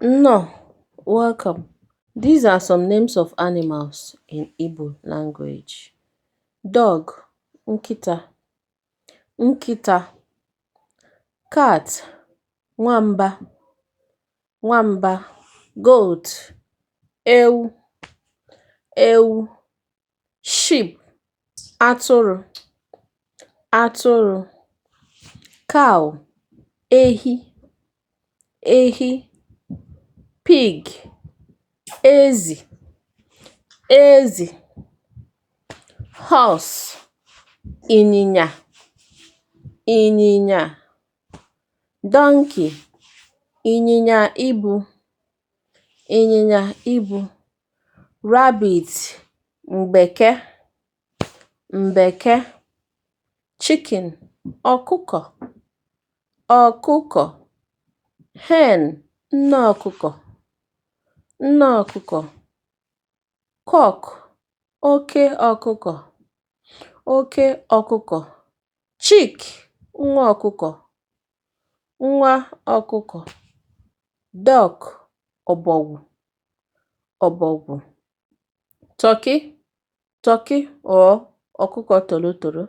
Nnọọ, welcome. These are some names of animals in Igbo language. Dog, nkịta, nkịta. Cat, nwamba, nwamba. Goat, ewu, ewu. Sheep, atụrụ, atụrụ. Cow, ehi, ehi. Pig, ezi, ezi. Horse, ịnyịnya, ịnyịnya. Donkey, ịnyịnya ibu, ịnyịnya ibu. Rabbit, mgbeke, mgbeke. Chicken, ọkụkọ, ọkụkọ. Hen, nne ọkụkọ, nne ọkụkọ. Cock, oke ọkụkọ, oke ọkụkọ. Chick, nwa ọkụkọ, nwa ọkụkọ. Duck, ọbọgwụ, ọbọgwụ. Turkey, turkey or ọkụkọ tòrotòro,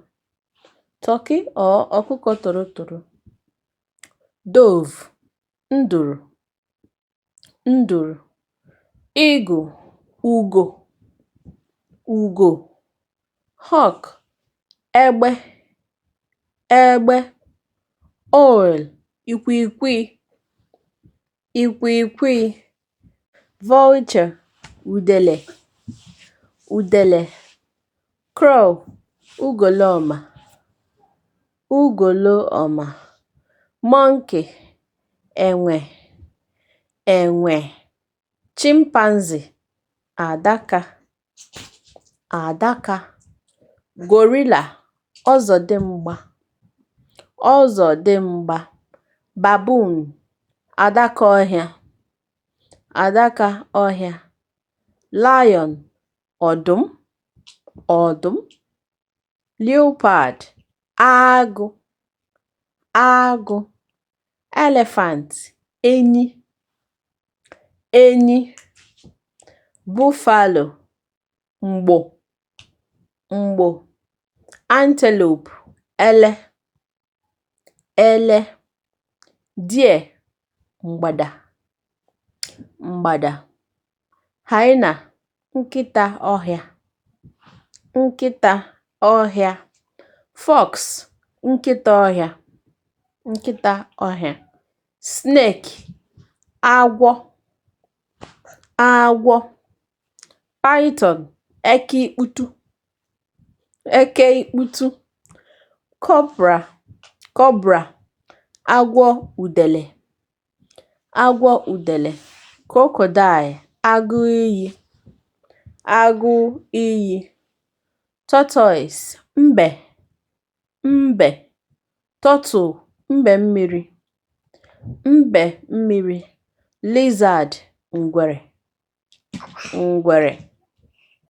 turkey or ọkụkọ tòrotòro. Dove, nduru, nduru. Eagle, ugo, ugo. Hawk, egbe, egbe. Owl, ikwiikwii, ikwiikwii. Vulture, udele, udele. Crow, ugoloọma, ugoloọma. Monkey, enwe, enwe. Chimpanzee, adaka, adaka. Gorilla, ọzọdimgba, ọzọdimgba. Baboon, adaka ọhịa, adaka ọhịa. Lion, ọdụm, ọdụm. Leopard, agụ, agụ. Elephant, enyi, enyi. Buffalo, mgbo, mgbo. Antelope, ele, ele. Deer, mgbada, mgbada. Hyena, nkịta ọhịa, nkịta ọhịa. Fox, nkịta ọhịa, nkịta ọhịa. Snake, agwọ, agwọ. Python, eke ikputu, eke ikputu. Cobra, cobra, agwọ udele, agwọ udele. Crocodile, agụ iyi, agụ iyi. Tortoise, mbe, mbe. Turtle, mbe mmiri, mbe mmiri. Lizard, ngwere, ngwere.